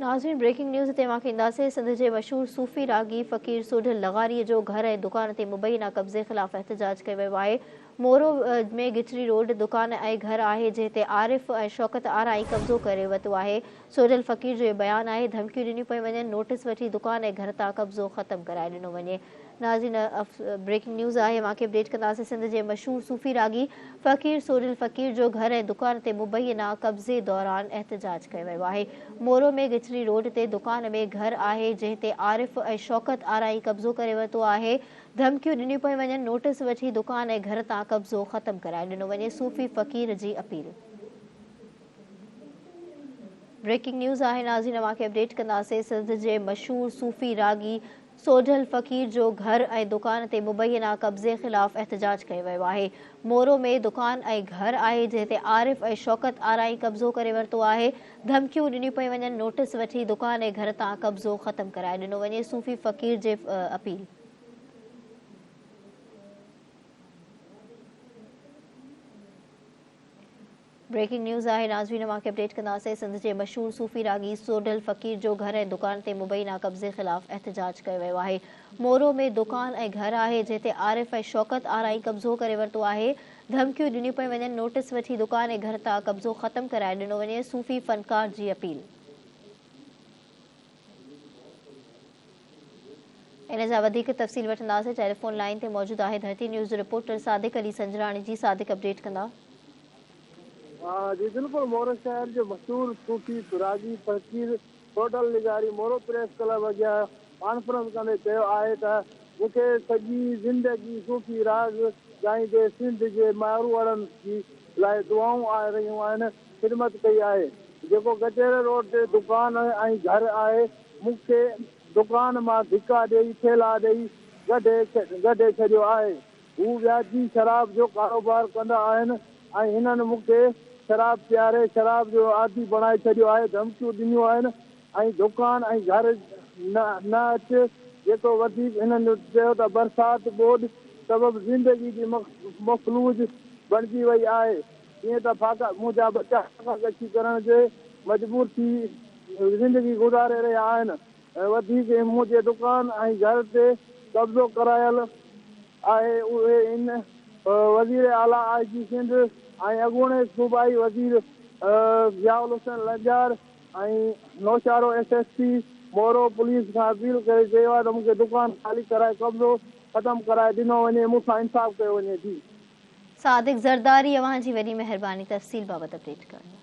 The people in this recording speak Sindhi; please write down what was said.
ناظرين بريڪنگ نيوز تي اوهان کي اينداسين سنڌ جي مشهور صوفي راڳي فقير سوڍل لغاري جو گهر ۽ دڪان تي مبينا قبضي خلاف احتجاج ڪيو ويو آهي مورو ۾ گچري روڊ دڪان ۽ گهر آهي جنهن تي عارف ۽ شوڪت آرائين قبضو ڪري ورتو آهي سوڍل فقير جو اهو بيان آهي ڌمڪيون ڏنيون پيون وڃن نوٽيس وٺي دڪان ۽ گهر تان قبضو ختم ڪرائي ڏنو وڃي ناظرين بريڪنگ نيوز آهي اوهان کي اپڊيٽ ڪنداسين سنڌ جي مشهور صوفي راڳي فقير سوڍل فقير جو گهر ۽ دڪان تي مبينا قبضي دوران احتجاج ڪيو ويو آهي مورو ۾ گچري روڊ تي دڪان ۾ گهر آهي جنهن تي عارف ۽ شوڪت آرائين قبضو ڪري ورتو آهي ڌمڪيون ڏنيون پيون وڃن نوٽيس وٺي دڪان ۽ گهر تان قبضو ختم ڪرائي ڏنو وڃي صوفي فقير جي اپيل. بريڪنگ نيوز آهي ناظرين اوهان کي اپڊيٽ ڪنداسين سنڌ جي مشهور صوفي راڳي سوڍل فقير جو گهر ۽ دڪان تي مبينا قبضي خلاف احتجاج ڪيو ويو آهي مورو ۾ دڪان ۽ گهر آهي جنهن تي عارف ۽ شوڪت آرائين قبضو ڪري ورتو آهي ڌمڪيون ڏنيون پيون وڃن نوٽيس وٺي دڪان ۽ گهر تان قبضو ختم ڪرائي ڏنو وڃي صوفي فقير جي اپيل. بريڪنگ نيوز آهي ناظرين اوهان کي اپڊيٽ ڪنداسين سنڌ جي مشهور صوفي راڳي سوڍل فقير جو گهر ۽ دڪان تي مبينا قبضي خلاف احتجاج ڪيو ويو آهي مورو ۾ دڪان ۽ گهر آهي جنهن تي عارف ۽ شوڪت آرائين قبضو ڪري ورتو آهي ڌمڪيون ڏنيون پيون وڃن نوٽيس وٺي دڪان ۽ گهر تان قبضو ختم ڪرائي ڏنو وڃي صوفي فنڪار جي اپيل. ان جا وڌيڪ تفصيل وٺنداسين ٽيليفون لائين تي موجود آهي ڌرتي نيوز جو رپورٽر صادق علي سنجراڻي جي صادق اپڊيٽ ڪندا. جي بلڪل مورو شهر جو مشهور صوفي راڳي فقير سوڍل لغاري مورو پريس ڪلب اڳيان ڪانفرنس ڪندي چيو آهي ته مون کي سڄي زندگي صوفي راڳ ڳائيندي سنڌ جي ماروئڙن جي لاء دعائون رهيون آهن خدمت ڪئي آهي جيڪو گچيري روڊ تي دڪان ۽ گهر آهي مون کي دڪان مان ڌڪا ڏيئي ٿيلها ڏيئي ڪڍي ڪڍي ڇڏيو آهي. هو وياجي شراب جو ڪاروبار ڪندا آهن ۽ هنن مون کي شراب پياري شراب جو عادي بڻائي ڇڏيو آهي، ڌمڪيون ڏنيون آهن ۽ دڪان ۽ گهر نه نه اچ، جيڪو وڌيڪ هنن چيو ته برسات ٻوڏ سبب زندگي جي مفلوج بڻجي وئي آهي، جيئن ته فاقا منهنجا ٻچا فاقا ڪشي ڪرڻ جي مجبور ٿي زندگي گذاري رهيا آهن ۽ وڌيڪ منهنجي دڪان ۽ گهر تي قبضو ڪرايل آهي اهي ان وزير اعليٰ آء جي سنڌ ۽ اڳوڻي صوبائي وزير Zia ul Hassan Lanjar ۽ Naushahro S S P Moro police کان اپيل ڪري چيو آهي ته مون کي دڪان خالي ڪرائي قبضو ختم ڪرائي ڏنو وڃي مون سان انصاف ڪيو وڃي جي. صادق زرداري اوهان جي وڏي مهرباني تفصيل بابت اپڊيٽ ڪرڻ لاء.